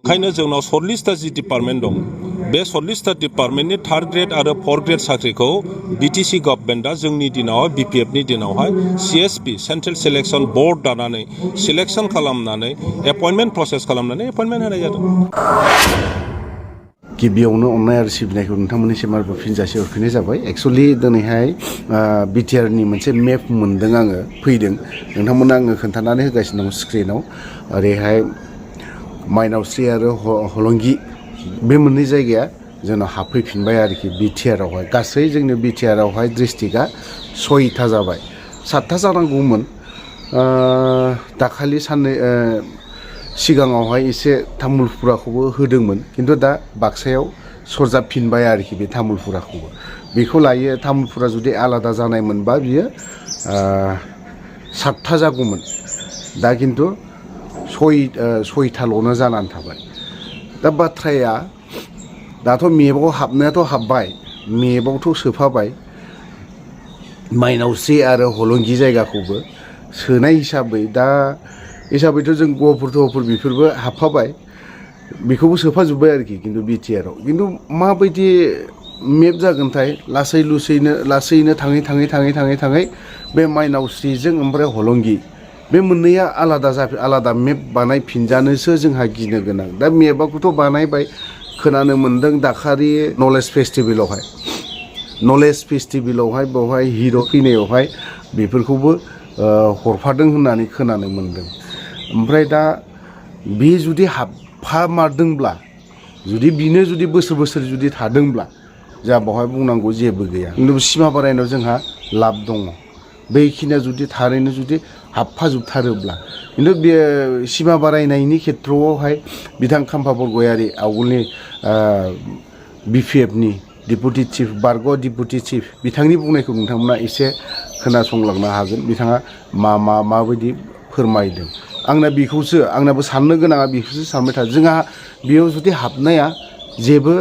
ओंखायनो जोंनाव 40टा जि डिपार्टमेन्ट दं बे 40टा डिपार्टमेन्टनि 3rd ग्रेड आरो 4th ग्रेड साख्रिखौ बिटिसि गभर्नमेन्टआ जोंनि दिनाव बिपिएफनि दिनावहाय सिएसपि सेन्ट्रेल सिलेक्सन बर्ड दानानै सिलेक्सन खालामनानै एपइन्टमेन्ट प्रसेस खालामनानै एपइन्टमेन्ट होनाय जादों। गिबियावनो अननाय आरो सिबिनायखौ नोंथांमोननिसिम आरोबाव फिन जासि हरफिननाय जाबाय। एक्सुवेलि दिनैहाय बिटिआरनि मोनसे मेप मोनदों आङो फैदों नोंथांमोननो आङो खोन्थानानै होगासिनो दं स्क्रिनाव। ओरैहाय माइनावस्रि आरो हलंगि बे मोननै जायगाया जोंनाव हाबफैफिनबाय आरोखि बिटिआरआवहाय। गासै जोंनि बिटिआरआवहाय डिस्ट्रिक्टआ 6टा जाबाय। 7टा जानांगौमोन। दाखालि साननै सिगाङावहाय एसे तामुलपुराखौबो होदोंमोन खिन्थु दा बाक्सायाव सरजाबफिनबाय आरोखि बे तामुलपुराखौबो। बेखौ लायो तामुलपुरा जुदि आलादा जानाय मोनबा बियो 7टा जागौमोन। दा खिन्थु 6टाल'नो जानानै थाबाय। दा बाथ्राया दाथ' मेपआव हाबनायाथ' हाबबाय, मेपआवथ' सोफाबाय माइनावस्रि आरो हलंगि जायगाखौबो सोनाय हिसाबैथ' जों गहपुर बेफोरबो हाबफाबाय, बेखौबो सोफाजोब्बाय आरोखि खिन्थु बिटिआरआव। खिन्थु माबायदि मेप जागोनथाय लासैनो थाङै बे माइनावस्रिजों ओमफ्राय हलंगि बे मोननैया आलादा मेप बानायफिनजानोसो जोंहा गिनो गोनां। दा मेपआखौथ' बानायबाय खोनानो मोन्दों दाखालि नलेज फेस्टिभेलावहाय बेवहाय हिर' फैनायावहाय बेफोरखौबो हरफादों होननानै खोनानो मोन्दों। ओमफ्राय दा बे जुदि हाबफामारदोंब्ला बिनो बोसोर जुदि थादोंब्ला जोंहा बेवहाय बुंनांगौ जेबो गैया। खिन्थु सिमा बारायनायाव जोंहा लाब दङ बेखिनिया जुदि थारैनो जुदि हाबफाजोबथारोब्ला। खिन्थु बे सिमा बारायनायनि खेथ्रआवहाय बिथां खाम्फा बरगयारि आवगोलनि बिपिएफनि डिपुटि चिफ बारग' डिपुटि चिफ बिथांनि बुंनायखौ नोंथांमोना एसे खोनासंलांनो हागोन। बिथाङा माबायदि फोरमायदों। आंनाबो साननो गोनाङा बेखौसो सानबाय था। जोंहा बेयाव जुदि हाबनाया जेबो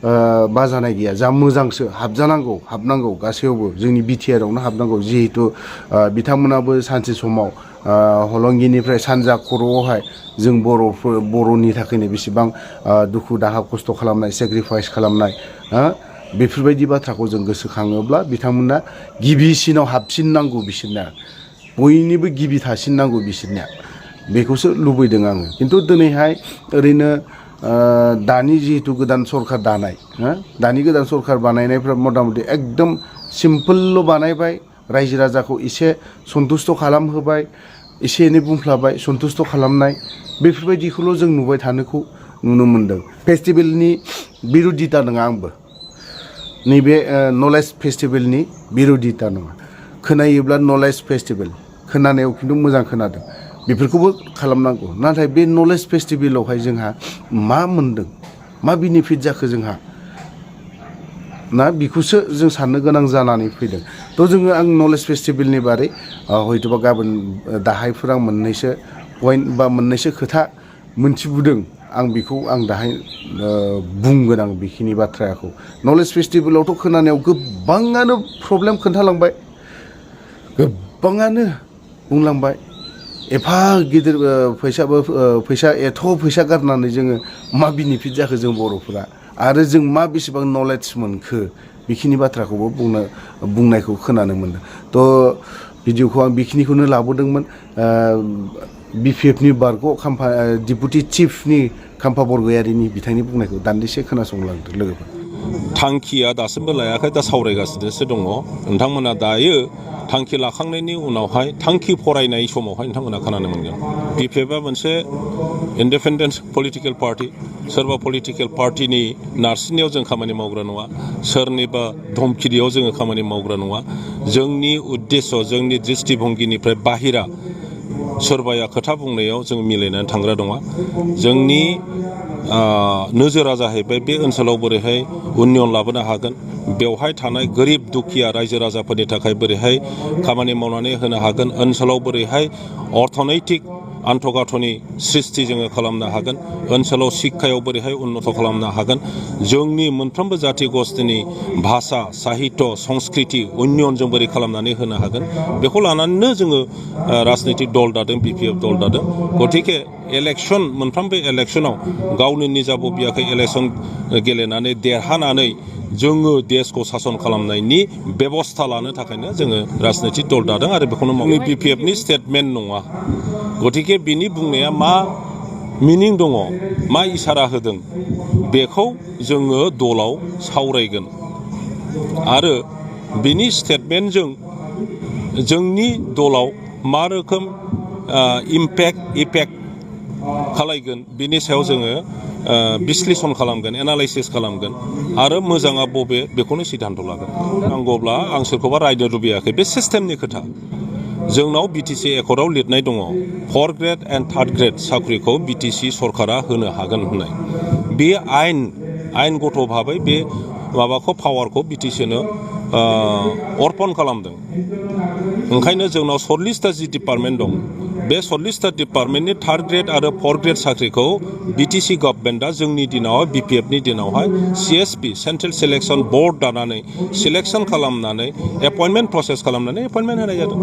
बाजानाय गैया। जा मोजांसो हाबनांगौ गासैयावबो जोंनि बिटिआरआवनो हाबनांगौ। जिहेथु बिथांमोनाबो सानसे समाव हलंगिनिफ्राय सानजा खर'आवहाय जों बर'नि थाखायनो बेसेबां दुखु दाहा खस्थ' खालामनाय सेक्रिफाइस खालामनाय बेफोरबायदि बाथ्राखौ जों गोसोखाङोब्ला बिथांमोना गिबिसिनाव हाबसिननांगौ। बिसोरना बयनिबो गिबि थासिननांगौ बिसोरनिया। बेखौसो लुबैदों आङो। खिन्थु दिनैहाय ओरैनो दानि जिहेतु गोदान सरखार दानाय दानि गोदान सरखार बानायनायफ्रा मथा मथि एकदम सिम्पोलल' बानायबाय। रायजो राजाखौ एसे सन्थुस्थ' खालामहोबाय, एसे एनै बुंफ्लाबाय सन्थुस्थ' खालामनाय बेफोरबायदिखौल' जों नुनो मोन्दों। फेस्टिभेलनि बिर'धिता नङा आंबो, नैबे नलेज फेस्टिभेलनि बिर'धिता नङा। खोनायोब्ला नलेज फेस्टिभेल खोनानायाव खिन्थु मोजां खोनादों। बेफोरखौबो खालामनांगौ। नाथाय बे नलेज फेस्टिभेलावहाय जोंहा मा मोनदों, मा बेनिफिट जाखो जोंहा बेखौसो जों साननो गोनां जानानै फैदों। थ' आं नलेज फेस्टिभेलनि बारै हयथ'बा गाबोन दाहायफोर आं मोननैसो पइन्ट बा मोननैसो खोथा मोनथिबोदों। बेखौ दाहाय बुंगोन आं बेखिनि बाथ्राखौ। नलेज फेस्टिभेलावथ' खोनानायाव गोबाङानो प्रब्लेम खोन्थालांबाय, गोबाङानो बुंलांबाय एफा गिदिर फैसा गारनानै जोङो मा बेनिफिट जाखो जों बर'फोरा, आरो जों बेसेबां नलेज मोनखो बेखिनि बाथ्राखौबो बुंनायखौ खोनानो मोन्दों। थ' भिडिअखौ आं बेखिनिखौनो लाबोदोंमोन। बिपिएफनि बारग' डिपुटि चिफनि खाम्फा बरगयारिनि बिथांनि बुंनायखौ दान्दिसे खोनासंलांदो लोगोफोर। थांखिया दासिमबो लायाखै, दा सावरायगासिनोसो दङ। नोंथांमोना दायो थांखि लाखांनायनि उनावहाय थांखि फरायनाय समावहाय नोंथांमोना खोनानो मोनगोन। बिपिएफआ मोनसे इन्डिपेन्डेन्ट पलिटिकेल पार्टि। सोरबा पलिटिकेल पार्टिनि नारसिननायाव जों खामानि मावग्रा नङा, सोरनिबा धमखिनायाव जोङो खामानि मावग्रा नङा। जोंनि उद्देश्य, जोंनि दृष्टिभंगिनिफ्राय बाहेरा सोरबाया खोथा बुंनायाव जों मिलायनानै थांग्रा नङा। जोंनि नोजोरा जाहैबाय बे ओनसोलाव बोरैहाय उन्नयन लाबोनो हागोन, बेवहाय थानाय गोरिब दुखिया रायजो राजाफोरनि थाखाय बोरैहाय खामानि मावनानै होनो हागोन, ओनसोलाव बोरैहाय अर्थनैतिक आन्थ'गाथ'नि सृष्टि जोङो खालामनो हागोन ओनसोलाव शिक्षायाव बोरैहाय उन्नत खालामनो हागोन जोंनि मोनफ्रोमबो जाथि गस्थिनि भाषा साहित्य संस्कृति उन्नयन जों बोरै खालामनानै होनो हागोन बेखौ लानानैनो जोङो राजनैतिक दल दादों BPF दल दादों गतिके इलेक्सन मोनफ्रोमबो इलेक्सनाव गावनो निजा बबियाखै इलेक्सन गेलेनानै देरहानानै जोङो देशखौ सासन खालामनायनि बेबस्था लानो थाखायनो जोङो राजनैतिक दल दादों आरो बेखौनो मावो BPFनि स्टेटमेन्ट नङा गतिके बिनि बुंनाया मा मिनिं दङ मा इसारा होदों बेखौ जोङो दलाव सावरायगोन आरो बिनि स्टेटमेन्टजों जोंनि दलाव मा रोखोम इफेक्ट खालायगोन बिनि सायाव जोङो बिश्लेषण खालामगोन एनालाइसिस खालामगोन आरो मोजाङा बबे बेखौनो सिद्धान्त लागोन नांगौब्ला आं सोरखौबा रायनो लुबैयाखै बे सिस्टेमनि खोथा जोंनाव BTC एकर्डआव लिरनाय दङ 4th grade and 3rd grade साख्रिखौ BTC सरकारा होनो हागोन होननाय बे आयेनगत भाबै बे माबाखौ पावारखौ BTCनो अर्पन खालामदों ओंखायनो जोंनाव 40टा जि डिपार्टमेन्ट दं बे 40टा डिपार्टमेन्टनि 3rd ग्रेड आरो 4th ग्रेड साख्रिखौ BTC गभर्नमेन्टआ जोंनि दिनाव BPFनि दिनावहाय CSP सेन्ट्रेल सिलेक्सन बर्ड दानानै सिलेक्सन खालामनानै एपइन्टमेन्ट प्रसेस खालामनानै एपइन्टमेन्ट होनाय जादों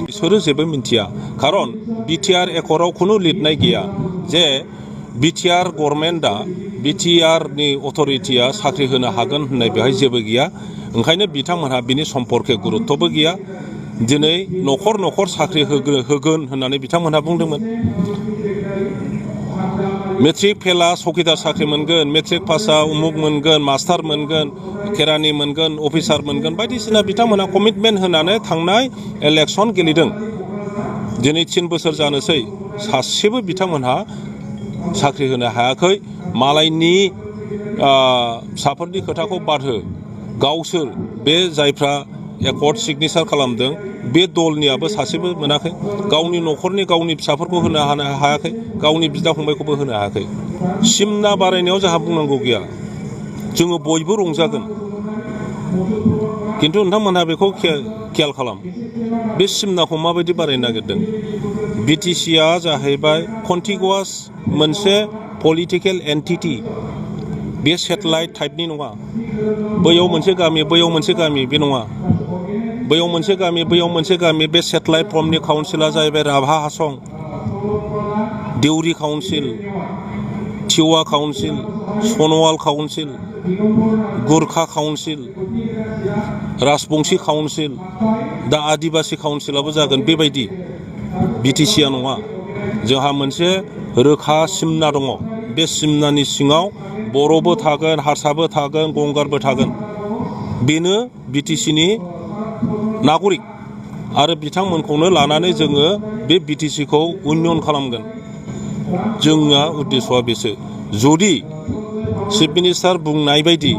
बिसोरो जेबो मिन्थिया खारन BTR एकर्डआव खुनु लिरनाय गैया जे BTR गभर्नमेन्टआ BTRनि अथरिटिया साख्रि होनो हागोन होननाय बेवहाय जेबो गैया ओंखायनो बिथांमोनहा बिनि सम्पर्के गुरुत्वबो गैया दिनै न'खर न'खर साख्रि होगोन होननानै बिथांमोनहा बुंदोंमोन मेट्रिक फेला चौकिदार साख्रि मोनगोन मेट्रिक पासआ उमुक मोनगोन मास्टार मोनगोन केरानि मोनगोन अफिसार मोनगोन बायदिसिना बिथांमोनहा कमिटमेन्ट होनानै थांनाय इलेक्सन गेलेदों दिनै 3 बोसोर जानोसै सासेबो बिथांमोनहा साख्रि होनो हायाखै मालायनि फिसाफोरनि खोथाखौ बादहो गावसोर बे जायफ्रा एकर्ड सिगनेचार खालामदों बे दलनियाबो सासेबो मोनाखै गावनि न'खरनि गावनि फिसाफोरखौ होनो हायाखै गावनि बिदा फंबायखौबो होनो हायाखै सिमना बारायनायाव जोंहा बुंनांगौ गैया जोङो बयबो रंजागोन खिन्थु नोंथांमोनहा बेखौ खेयाल खालाम बे सिमनाखौ माबायदि बारायनो नागिरदों BTCआ जाहैबाय कन्टिगुवास मोनसे पलिटिकेल एन्टिटि बे सेटेलाइट टाइपनि नङा बैयाव मोनसे गामि बैयाव मोनसे गामि बे नङा बैयाव मोनसे गामि बैयाव मोनसे गामि बे सेटेलाइट फर्मनि काउन्सिला जाहैबाय Rabha Hasong Deori council Tiwa council Sonowal council Gorkha council Rajbongshi council दा आदिबासि काउन्सिलाबो जागोन बेबायदि BTCआ नङा जोंहा मोनसे रोखा सिमना दङ बे सिमनानि सिङाव बर'बो थागोन हारसाबो थागोन गंगारबो थागोन बेनो BTCनि नागरिक आरो बिथांमोनखौनो लानानै जोङो बे BTCखौ उन्नयन खालामगोन जोंना उद्देश्यआ बेसो जुदि चिफ मिनिस्टार बुंनाय बायदि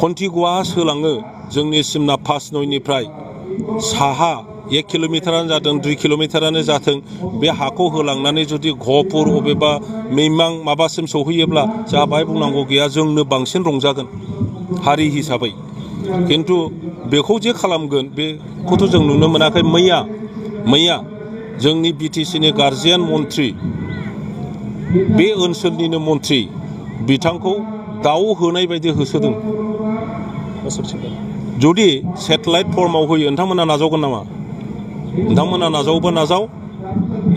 कन्टिगुवास होलाङो जोंनि सिमना 5/9निफ्राय साहा 1 किल'मिटारानो जाथों 2 किल'मिटारानो जाथों बे हाखौ होलांनानै जुदि गहपुर अबेबा मैमां माबासिम सौहैयोब्ला जोंहा बाहाय बुंनांगौ गैया जोंनो बांसिन रंजागोन हारि हिसाबै खिन्थु बेखौ जे खालामगोन बेखौथ' जों नुनो मोनाखै मैया जोंनि BTCनि गार्जियान मन्थ्रि बे ओनसोलनिनो मन्थ्रि बिथांखौ दाउ होनाय बायदि होसोदों जुदि सेटेलाइट फर्माव होयो नोंथांमोना नाजावगोन नामा नोंथांमोना नाजावोबा नाजाव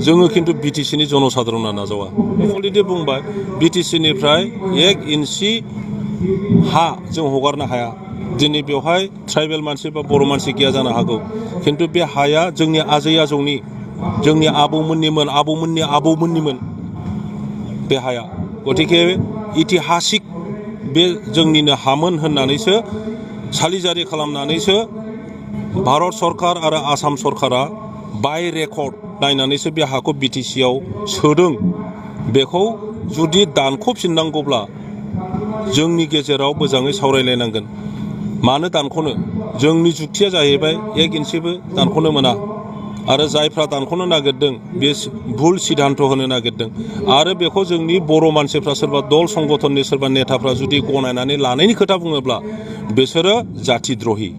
जोङो खिन्थु BTCनि जनसाधारना नाजावा अलरेडि बुंबाय BTCनिफ्राय 1 इन्सि हा जों हगारनो हाया दिनै बेवहाय ट्राइबेल मानसि बा बर' मानसि गैया जानो हागौ खिन्थु बे हाया जोंनि आजै आजौनि जोंनि आबौमोननिमोन बे हाया गतिके इतिहासिक बे जोंनिनो हामोन होननानैसो सालिजारि खालामनानैसो भारत सरकार आरो आसाम सरकारा बाय रेकर्ड नायनानैसो बे हाखौ BTCआव सोदों बेखौ जुदि दानख'फिननांगौब्ला जोंनि गेजेराव मोजाङै सावरायलायनांगोन मानो दानख'नो जोंनि जुक्तिया जाहैबाय 1 इन्सिबो दानख'नो मोना आरो जायफ्रा दानख'नो नागिरदों बे भुल सिद्धान्त होनो नागिरदों आरो बेखौ जोंनि बर' मानसिफ्रा सोरबा दल संगठननि सोरबा नेताफ्रा जुदि गनायनानै लानायनि खोथा बुङोब्ला बिसोरो जातिद्रहि